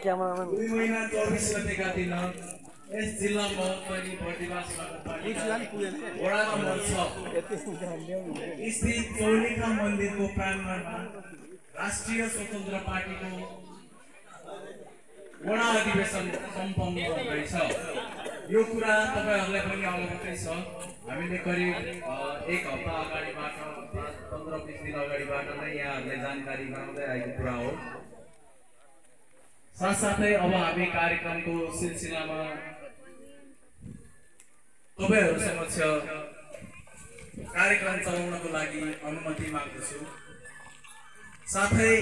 Cameraman 2 महिना 24 गतेका दिन यस जिल्ला महोत्तरी बर्दिवास नगरपालिका वडा नम्बर 6 स्थित चौलिखा मन्दिरको प्राङ्गणमा राष्ट्रिय स्वतन्त्र पार्टीको वडा अधिवेशन सम्पन्न हुँदैछ। यो कुरा तपाईहरुलाई पनि अवगतै छ। हामीले करिब एक हप्ता अगाडिबाट 15-20 दिन अगाडिबाट नै यहाँहरुलाई जानकारी गराउँदै आएको कुरा हो। साथसाथै अब हामी कार्यक्रमको सिलसिलामा तपाईहरु समक्ष कार्यक्रम चलाउनको लागि अनुमति माग्दछु। साथै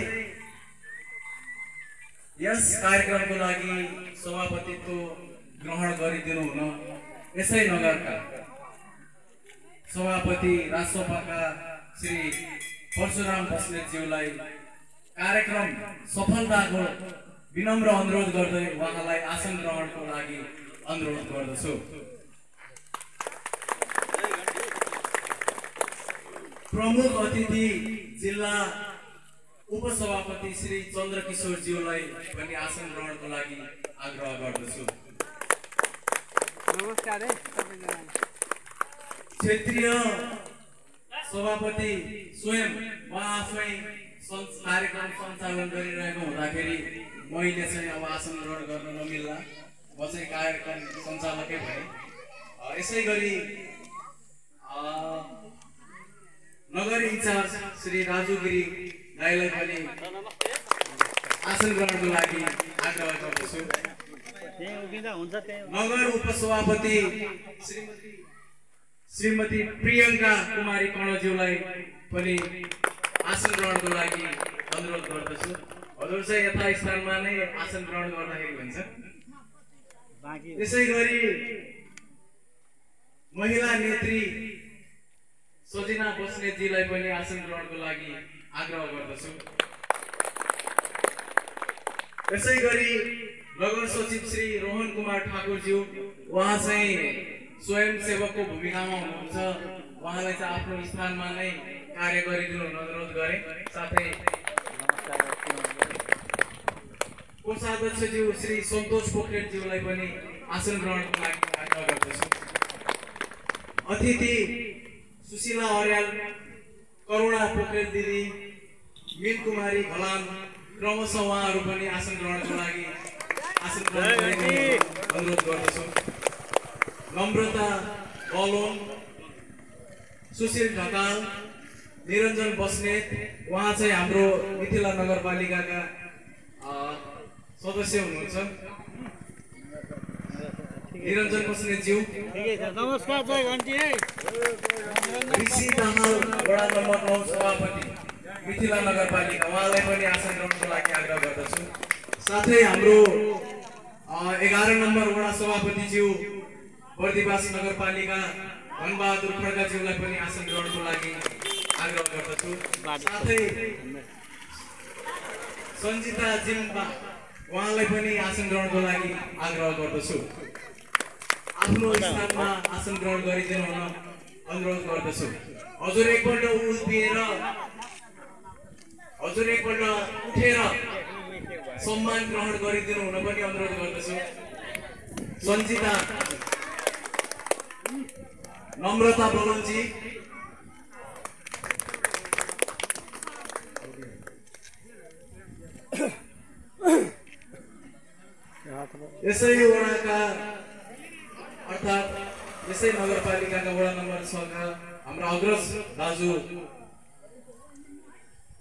यस कार्यक्रमको लागि सभापतित्व ग्रहण गरिदिनु हुन यसै नगरका सभापति राष्ट्रसभाका श्री परशुराम बस्नेतज्यूलाई कार्यक्रम सफलताको विनम्र अनुरोध गर्दै उहाँलाई आसन ग्रहणको लागि अनुरोध गर्दछु। प्रमुख अतिथि जिल्ला उपसभापति श्री चन्द्रकिशोर ज्यूलाई पनि आसन ग्रहणको लागि आग्रह गर्दछु। नमस्कार है क्षेत्रीय सभापति स्वयं आफै कार्यक्रम सञ्चालन गरिरहेको हुँदाखेरि मैले चाहिँ अब आसन ग्रहण गर्न नमिल्ला, म चाहिँ कार्यक्रम सञ्चालकै भएँ। यसै गरी नगर इन्चार्ज श्री राजु गिरी दाइलाई पनि आसन ग्रहणको लागि आग्रह गर्दछु। नगर उपसभापति श्रीमती प्रियङ्का कुमारी कर्णज्यूलाई पनि आसन ग्रहणको लागि अनुरोध गर्दछु। हजुर चाहिँ यथा स्थानमा नै आसन ग्रहण गर्दाखेरि हुन्छ। त्यसै गरी महिला नेत्री सजिना बस्नेतजीलाई पनि आसन ग्रहणको लागि आग्रह गर्दछु। त्यसै गरी नगर सचिव श्री रोहन कुमार ठाकुरज्यू, उहाँ चाहिँ स्वयंसेवकको भूमिकामा हुनुहुन्छ। उहाँलाई चाहिँ आफ्नो स्थानमा नै कार्य गरिदिनु अनुरोध गरे। साथै कोषाध्यक्षज्यू श्री सन्तोष पोखरेलज्यूलाई पनि आसन ग्रहणको लागि आग्रह गर्दछु। अतिथि सुशीला अर्याल, करुणा पोखरेल दिदी, मीन कुमारी घलान क्रमशः उहाँहरू पनि आसन ग्रहणको लागि आसन ग्रहण गर्ने अनुरोध गर्दछु। नम्रता गलोन, सुशील ढकाल, निरञ्जन बस्नेत, उहाँ चाहिँ हाम्रो मिथिला नगरपालिकाका सदस्य हुनुहुन्छ। निरञ्जन बस्नेतज्यू, नमस्कार जय घन्टी है। ऋषि दाहाल वडा नम्बर 9 सभापति मिथिला नगरपालिका, उहाँलाई पनि आसन ग्रहणको लागि आग्रह गर्दछु। साथै हाम्रो 11 नम्बर वडा सभापतिज्यू बर्दिवास नगरपालिका धनबहादुर खड्काज्यूलाई पनि आसन ग्रहणको लागि आग्रह गर्दछु। साथै सञ्जिता जिम्बा, उहाँलाई पनि आसन ग्रहणको लागि आग्रह गर्दछु। आफ्नो स्थानमा आसन ग्रहण गरिदिनु हुन अनुरोध गर्दछु। हजुर एकपल्ट उठेर सम्मान ग्रहण गरिदिनु हुन पनि अनुरोध गर्दछु। सञ्जिता, नम्रता बलुनजी, यसै वडाका अर्थात् यसै नगरपालिकाका वडा नम्बर 6 का हाम्रा अग्रज दाजु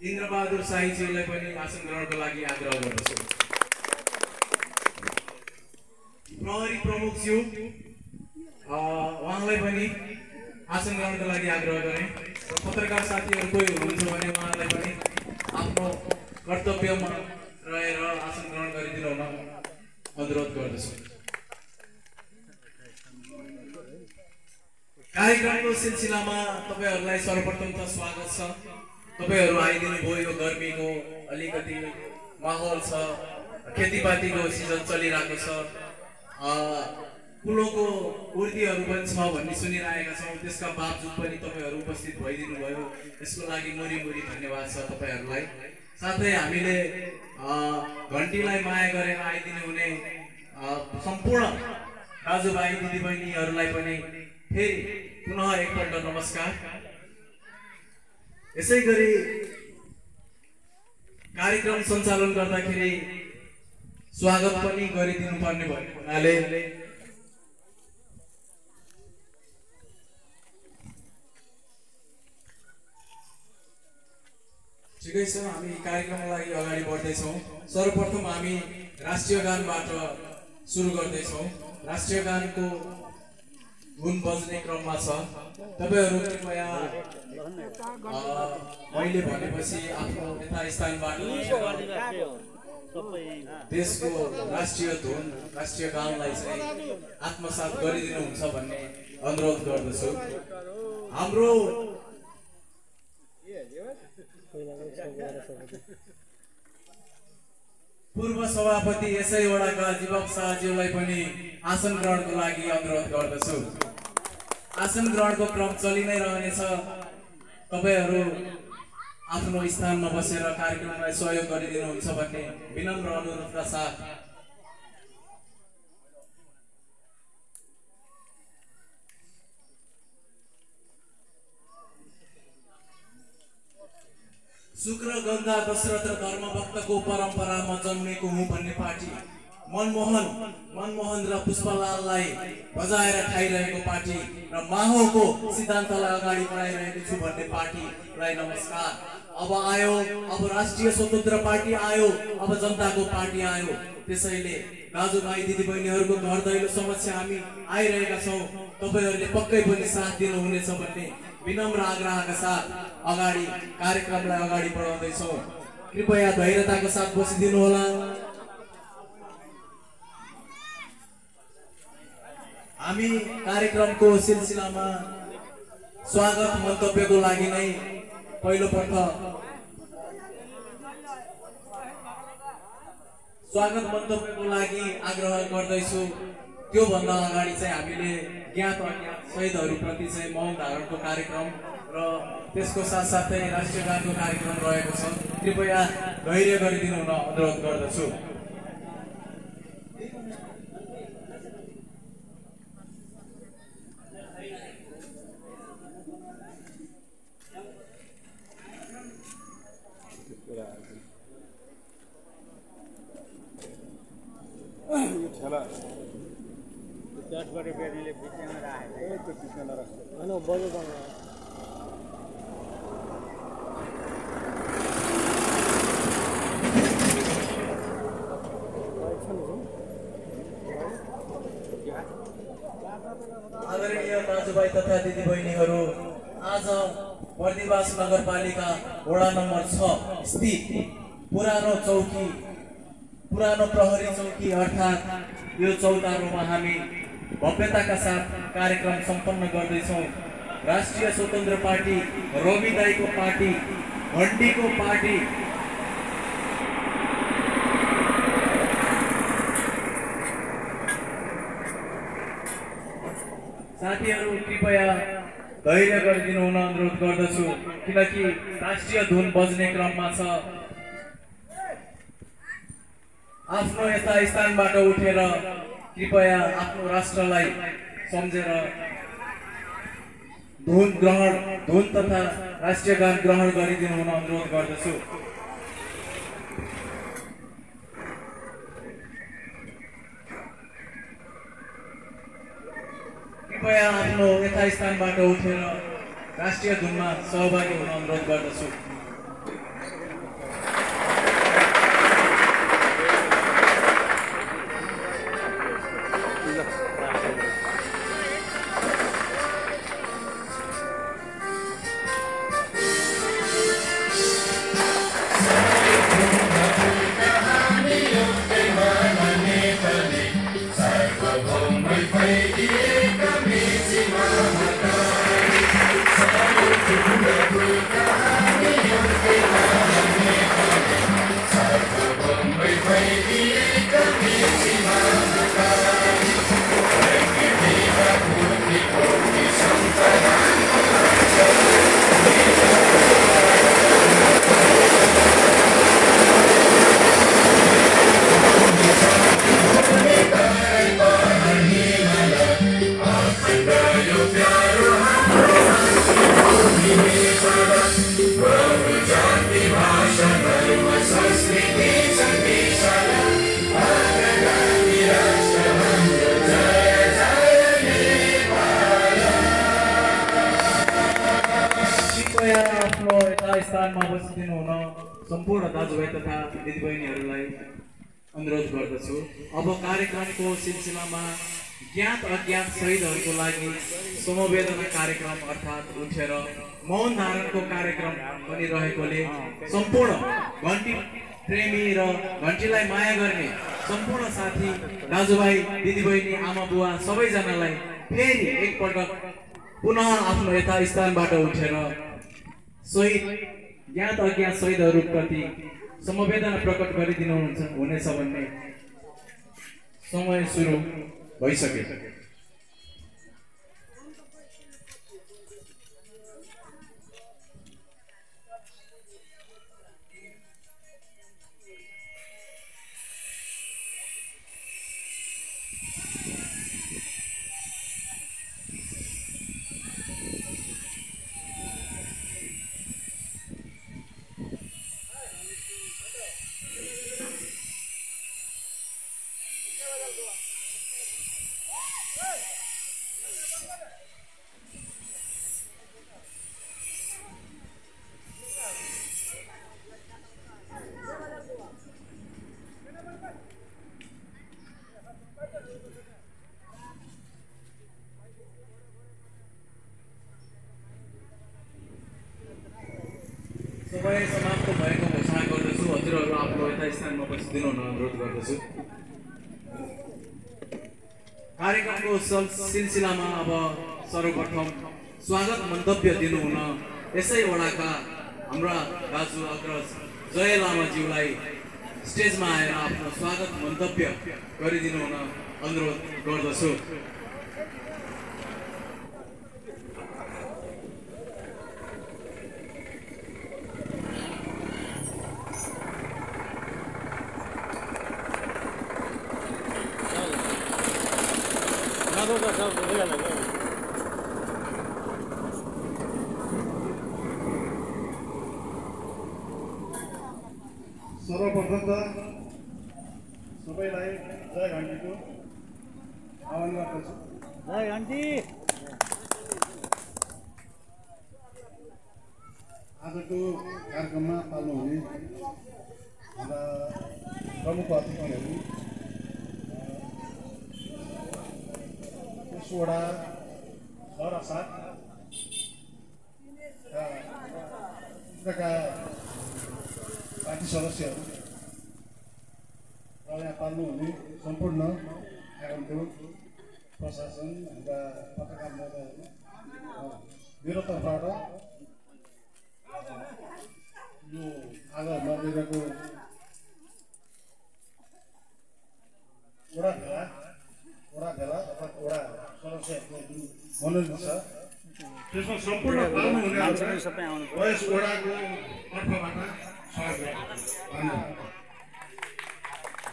इन्द्रबहादुर शाहीज्यूलाई पनि आसन ग्रहणको लागि आग्रह गर्दछु। प्रहरी प्रमुखज्यू, उहाँलाई पनि आसन ग्रहणको लागि आग्रह गरे। पत्रकार साथीहरू कोही हुनुहुन्छ भने उहाँलाई पनि आफ्नो कर्तव्यमा रहेर आसन ग्रहण गरिदिनु हुन अनुरोध गर्दछु। कार्यक्रमको सिलसिलामा तपाईहरुलाई सर्वप्रथम त स्वागत छ। तपाईहरु आइदिनु भयो। यो गर्मीको अलिकति माहौल छ, खेतीपातीको सिजन चलिरहेको छ, कुलोको उर्दीहरु पनि छ भन्ने सुनिरहेका छौं। त्यसका बावजुद पनि तपाईहरु उपस्थित भइदिनु भयो, यसको लागि मुरी मुरी धन्यवाद छ तपाईहरुलाई। साथै हामीले घन्टीलाई माया गरेर आइदिनु हुने सम्पूर्ण दाजुभाइ दिदीबहिनीहरूलाई पनि फेरि पुनः एकपल्ट नमस्कार। यसै गरी कार्यक्रम सञ्चालन गर्दाखेरि स्वागत पनि गरिदिनु पर्ने भएको हुनाले ठिकै छ, हामी कार्यक्रमको लागि अगाडि बढ्दैछौँ। सर्वप्रथम हामी राष्ट्रिय गानबाट सुरु गर्दैछौँ। राष्ट्रिय गानको धुन बज्ने क्रममा छ। तपाईहरू कृपया मैले भनेपछि आफ्नो यथास्थानबाट देशको राष्ट्रिय धुन राष्ट्रिय गानलाई चाहिँ आत्मसात गरिदिनुहुन्छ भन्ने अनुरोध गर्दछु। हाम्रो पूर्व सभापति यसै वडाका जीवक शाहज्यूलाई पनि आसन ग्रहणको लागि अनुरोध गर्दछु। आसन ग्रहणको क्रम चलि नै रहनेछ। तपाईहरू आफ्नो स्थानमा बसेर कार्यक्रमलाई सहयोग गरिदिनुहुन्छ भन्ने विनम्र अनुरोधका साथ शुक्र गंगा दशरथ धर्मभक्तको परम्परामा जन्मेको हुँ भन्ने पार्टी, मनमोहन र पुष्पलाललाई बजाएर खाइरहेको पार्टी र माहोको सिद्धान्तलाई अगाडि बढाइरहेको छु भन्ने पार्टीलाई नमस्कार। अब आयो, अब राष्ट्रिय स्वतन्त्र पार्टी आयो, अब जनताको पार्टी आयो। त्यसैले दाजुभाइ दिदीबहिनीहरूको घर दैलो समक्ष हामी आइरहेका छौँ। तपाईहरूले पक्कै पनि साथ दिनुहुनेछ भन्ने विनम्र आग्रहका साथ अगाडि कार्यक्रमलाई अगाडि बढाउँदैछौँ। कृपया धैर्यताको साथ बसिदिनु होला। हामी कार्यक्रमको सिलसिलामा स्वागत मन्तव्यको लागि नै पहिलोपटक स्वागत मन्तव्यको लागि आग्रह गर्दैछु। त्यो भन्दा अगाडि चाहिँ हामीले ज्ञात अज्ञात शहीदहरूप्रति चाहिँ मौन धारणको कार्यक्रम र त्यसको साथसाथै राष्ट्रिय गानको कार्यक्रम रहेको छ। कृपया धैर्य गरिदिनु हुन अनुरोध गर्दछु। आदरणीय दाजुभाइ तथा दिदीबहिनीहरू, आज बर्दिवास नगरपालिका वडा नम्बर 6 स्थित पुरानो प्रहरी चौकी अर्थात् यो चौतारोमा हामी भव्यताका साथ कार्यक्रम सम्पन्न गर्दैछौँ। राष्ट्रिय स्वतन्त्र पार्टी, रवि दाईको पार्टी, भण्डीको पार्टी, साथीहरू कृपया धैर्य गरिदिनु हुन अनुरोध गर्दछु, किनकि राष्ट्रिय धुन बज्ने क्रममा छ। आफ्नो यथास्थानबाट उठेर कृपया आफ्नो राष्ट्रलाई सम्झेर धुन तथा राष्ट्रिय गान ग्रहण गरिदिनु हुन अनुरोध गर्दछु। कृपया आफ्नो यथास्थानबाट उठेर राष्ट्रिय धुनमा सहभागी हुन अनुरोध गर्दछु। Kami सम्पूर्ण दाजुभाइ तथा दिदीबहिनीहरूलाई अनुरोध गर्दछु। अब कार्यक्रमको सिलसिलामा ज्ञात अज्ञात शहीदहरूको लागि समवेदना कार्यक्रम अर्थात् उठेर मौन धारणको कार्यक्रम पनि रहेकोले सम्पूर्ण घन्टी प्रेमी र घन्टीलाई माया गर्ने सम्पूर्ण साथी दाजुभाइ दिदीबहिनी आमा बुवा सबैजनालाई फेरि एकपटक पुनः आफ्नो यथास्थानबाट उठेर शहीद ज्ञात अज्ञात शहीदहरूप्रति समवेदना प्रकट गरिदिनु हुनेछ भन्ने समय सुरु भइसक्यो। समय समाप्त भएको घोषणा गर्दछु। हजुरहरू आफ्नो यथास्थानमा बसिदिनु हुन अनुरोध गर्दछु। कार्यक्रमको सिलसिलामा अब सर्वप्रथम स्वागत मन्तव्य दिनुहुन यसै वडाका हाम्रा दाजु अग्रज जय लामाज्यूलाई स्टेजमा आएर आफ्नो स्वागत मन्तव्य गरिदिनु हुन अनुरोध गर्दछु। सर्वप्रथम त सबैलाई जय घन्टीको आह्वान गर्दछु। जय घन्टी। आजको कार्यक्रममा पाल्नुहुने हाम्रा प्रमुख अतिथिहरू वडा 6 र 7 पार्टी सदस्यहरू र यहाँ पाल्नुहुने सम्पूर्ण आगन्तुक प्रशासन हाम्रा पत्रकार महोदयहरू मेरो तर्फबाट यो आज नगरिरहेको वडा भेला अर्थात् वडा सदस्यहरूको जुन मनोरञ्जन छ त्यसमा सम्पूर्ण पाल्नुहुने वयस वडाको तर्फबाट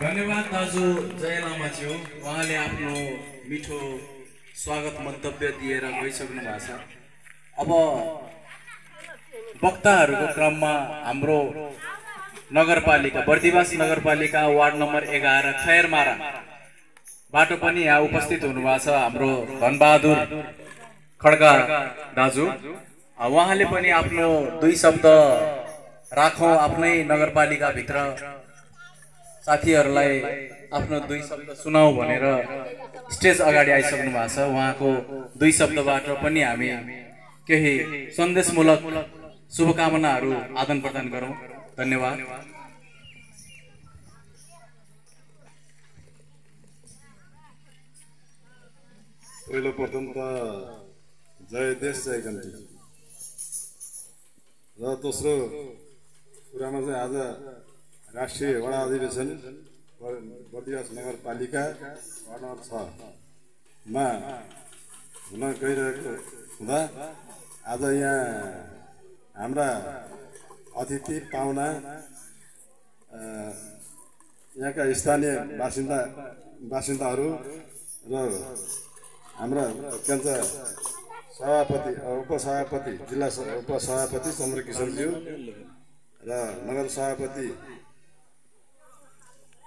धन्यवाद दाजु जय लामाज्यू। उहाँले आफ्नो मिठो स्वागत मन्तव्य दिएर गइसक्नु भएको छ। अब वक्ताहरूको क्रममा हाम्रो नगरपालिका बर्दिवास नगरपालिका वार्ड नम्बर 11 खैरमाराबाट पनि यहाँ उपस्थित हुनुभएको छ हाम्रो धनबहादुर खड्का दाजु। उहाँले पनि आफ्नो 2 शब्द राखौँ आफ्नै नगरपालिकाभित्र साथीहरूलाई आफ्नो 2 शब्द सुनाऊ भनेर स्टेज अगाडि आइसक्नु भएको छ। उहाँको 2 शब्दबाट पनि हामी केही सन्देशमूलक शुभकामनाहरू आदान प्रदान गरौँ। धन्यवाद। पहिलो प्रथम त जय देश जय घन्टी र दोस्रो कुरामा चाहिँ आज राष्ट्रिय वडा अधिवेशन बर्दिवास नगरपालिका वार्ड नम्बर 6 मा हुन गइरहेको हुँदा आज यहाँ हाम्रा अतिथि पाहुना यहाँका स्थानीय बासिन्दाहरू र हाम्रा केन्द्र सभापति उपसभापति जिल्ला उपसभापति चन्द्र किशोरज्यू र नगर सभापति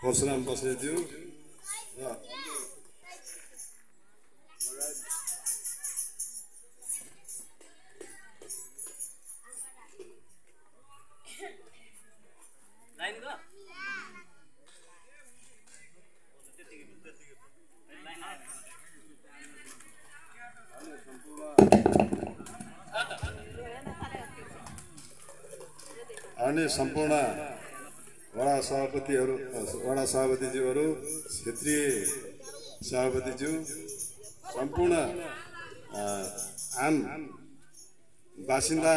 परशुराम बस्नेज्यू र अनि सम्पूर्ण वडा सभापतिज्यूहरू, क्षेत्रीय सभापतिज्यू, सम्पूर्ण आम बासिन्दा,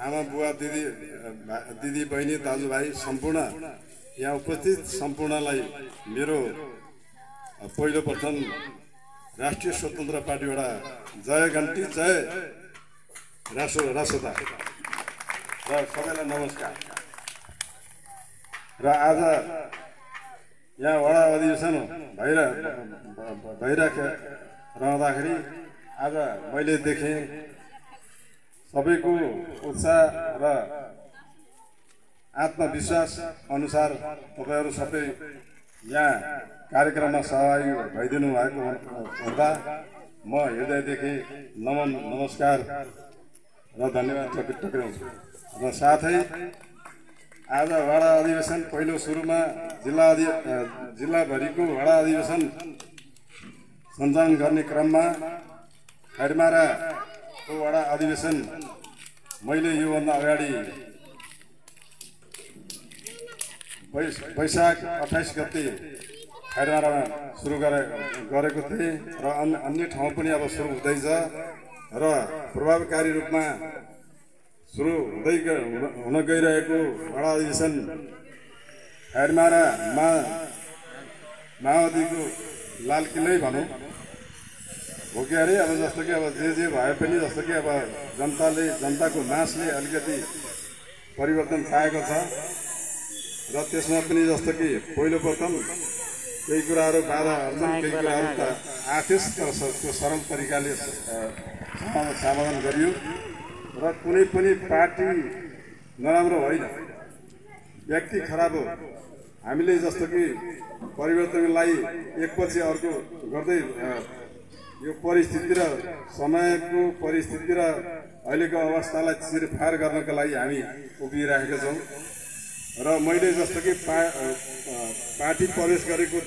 आमा बुवा दिदी बहिनी दाजुभाइ सम्पूर्ण यहाँ उपस्थित सम्पूर्णलाई मेरो पहिलो प्रथम राष्ट्रिय स्वतन्त्र पार्टीबाट जय घन्टी जय राष्ट्रता र सबैलाई नमस्कार। र आज यहाँ वडा अधिवेशन भइरहँदाखेरि आज मैले देखेँ सबैको उत्साह र आत्मविश्वास अनुसार तपाईहरू सबै यहाँ कार्यक्रममा सहभागी भइदिनु भएको हुँदा म हृदयदेखि नमस्कार र धन्यवाद टक्राउँछु। र साथै आज वडा अधिवेशन पहिलो सुरुमा जिल्लाभरिको वडा अधिवेशन सञ्चालन गर्ने क्रममा खैरमाराको वडा अधिवेशन मैले योभन्दा अगाडि वैशाख 28 गते खैरमारामा सुरु गरेको थिएँ र अन्य ठाउँ पनि अब सुरु हुँदैछ र प्रभावकारी रूपमा सुरु हुन गइरहेको वडा अधिवेशन खैरमारामा माओवादीको लाल किल्लै भनौँ हो कि अरे। अब जस्तो कि अब जे भए पनि जस्तो कि अब जनताको मासले अलिकति परिवर्तन चाहेको छ र त्यसमा पनि जस्तो कि पहिलो प्रथम केही कुराहरू बाधा अर्जन, केही कुराहरू त आदेश त्यो सरल तरिकाले समाधान गरियो र कुनै पनि पार्टी नराम्रो होइन, व्यक्ति खराब हो। हामीले जस्तो कि परिवर्तनलाई एकपछि अर्को गर्दै यो परिस्थिति र समयको परिस्थिति र अहिलेको अवस्थालाई चिरफार गर्नको लागि हामी उभिरहेका छौँ। र मैले जस्तो कि पार्टी प्रवेश गरेको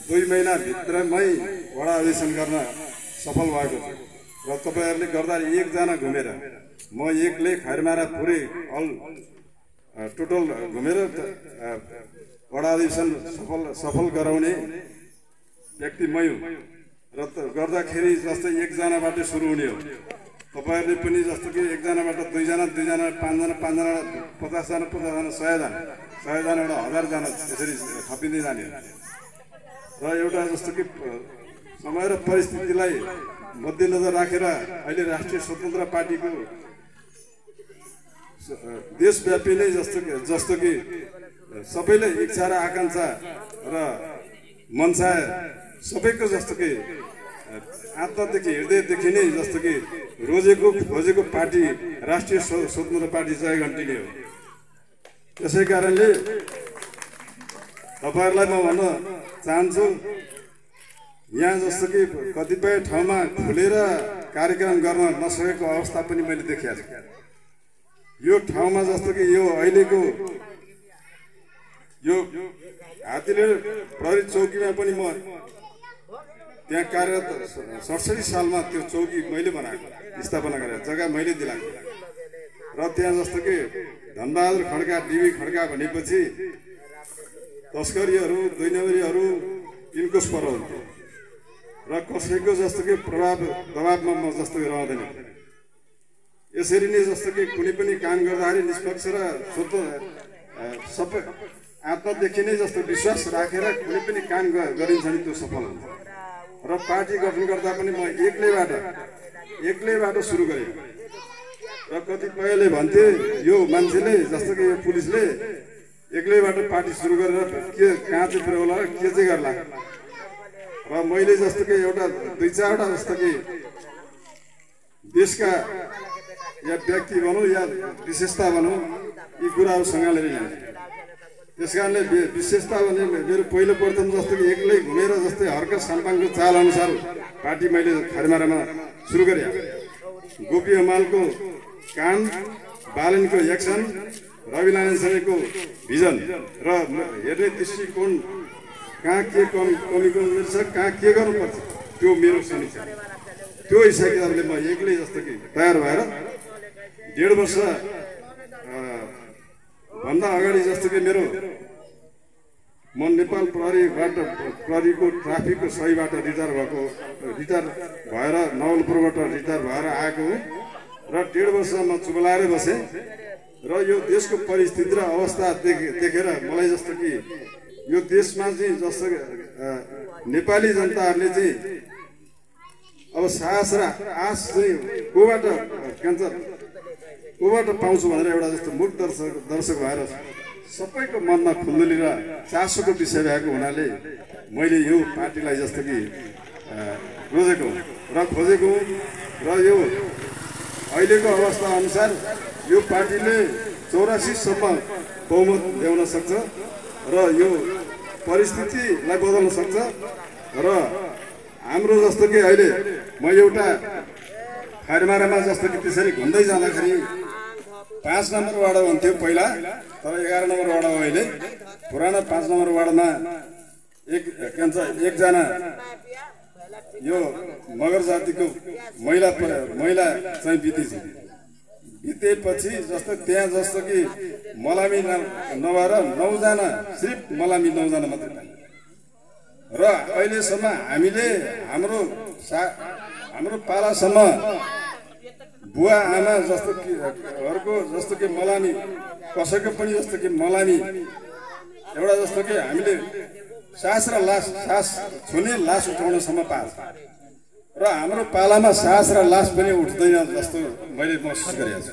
दुई महिनाभित्रमै वडा अधिवेशन गर्न सफल भएको छु र तपाईँहरूले गर्दा एकजना घुमेर म एक्लै खैरमारा पुरै टोटल घुमेर वडा अधिवेशन सफल गराउने व्यक्ति मै हुँ र गर्दाखेरि जस्तै एकजनाबाट सुरु हुने हो। तपाईहरूले पनि जस्तो कि एकजनाबाट दुईजना 5जना 50जना 100जनाबाट 1000जना यसरी थपिँदै जाने र एउटा जस्तो कि समय र परिस्थितिलाई मध्यनजर राखेर अहिले राष्ट्रिय स्वतन्त्र पार्टीको देशव्यापी नै जस्तो कि सबैले इच्छा र आकांक्षा र मनसा सबैको जस्तो कि आत्मादेखि हृदयदेखि नै जस्तो कि खोजेको पार्टी राष्ट्रिय स्वतन्त्र पार्टी जय घन्टी नै हो। त्यसै कारणले तपाईँहरूलाई म भन्न चाहन्छु, यहाँ जस्तो कि कतिपय ठाउँमा खुलेर कार्यक्रम गर्न नसकेको अवस्था पनि मैले देखेको छु। यो ठाउँमा जस्तो कि यो अहिलेको यो हात्तीले प्रहरी चौकीमा पनि म त्यहाँ कार्यरत 67 सालमा त्यो चौकी मैले बनाएको, स्थापना गरेको, जग्गा मैले दिलाएको र त्यहाँ जस्तो कि धनबहादुर खड्का, डिबी खड्का भनेपछि तस्करीहरू, 2 नम्बरीहरू यिनको स्पर हुन्थ्यो र कसैको जस्तो कि दबावमा म जस्तो कि रहँदैन। यसरी नै जस्तो कि कुनै पनि काम गर्दाखेरि निष्पक्ष र सबै आत्मादेखि नै जस्तो विश्वास राखेर कुनै पनि काम गरिन्छ भने त्यो सफल हुन्छ। र पार्टी गठन गर्दा पनि म एक्लैबाट सुरु गरेँ र कतिपयले भन्थे यो मान्छेले जस्तो कि यो पुलिसले एक्लैबाट पार्टी सुरु गरेर कहाँ चाहिँ पुर्याउला र के चाहिँ गर्ला र मैले जस्तो कि एउटा 2-4वटा जस्तो कि देशका या व्यक्ति भनौँ या विशेषता भनौँ यी कुराहरू सँगालेर जान्छ। त्यस कारणले विशेषता भने मेरो पहिलो प्रथम जस्तो कि एक्लै घुमेर जस्तै हर्क साम्पाङको चाल अनुसार पार्टी मैले खैरमारामा सुरु गरेँ। गोपी हमालको काण्ड, बालनको एक्सन रवि नारायण सेनको भिजन र हेर्ने दृष्टिकोण कहाँ के कमी कमजोरी छ, कहाँ के गर्नुपर्छ, त्यो मेरो समीक्षा। त्यो हिसाब किताबले म एक्लै जस्तो कि तयार भएर 1.5 वर्ष भन्दा अगाडि जस्तो कि म नेपाल प्रहरीको ट्राफिकको सहीबाट रिटायर भएर नवलपुरबाट रिटायर भएर आएको हुँ र 1.5 वर्ष म चुपलाएर बसेँ र यो देशको परिस्थिति र अवस्था देखेर मलाई जस्तो कि यो देशमा चाहिँ जस्तो नेपाली जनताहरूले चाहिँ अब साहस र आश चाहिँ कोबाट पाउँछु भनेर एउटा जस्तो मुख दर्शक भएर सबैको मनमा खुल्दुली र चासोको विषय भएको हुनाले मैले यो पार्टीलाई जस्तो कि खोजेको र यो अहिलेको अवस्था अनुसार यो पार्टीले 84 सम्म बहुमत ल्याउन सक्छ र यो परिस्थितिलाई बदल्न सक्छ र हाम्रो जस्तो कि अहिले म एउटा खारमारामा जस्तो कि त्यसरी घुम्दै जाँदाखेरि 5 नम्बर वार्ड हुन्थ्यो पहिला, तर 11 नम्बर वार्ड हो अहिले। पुरानो 5 नम्बर वार्डमा एकजना यो मगर जातिको महिला चाहिँ बितेपछि जस्तो त्यहाँ जस्तो कि मलामी नभएर 9 जना, सिर्फ मलामी 9 जना मात्रै पाइयो र अहिलेसम्म हामीले हाम्रो पालासम्म बुवा आमा जस्तो कि घरको जस्तो कि मलामी कसैको पनि जस्तो कि मलामी एउटा जस्तो कि हामीले सास छुने लास उठाउनसम्म पाएको र हाम्रो पालामा सास र लास पनि उठ्दैन जस्तो मैले महसुस गरेको छु।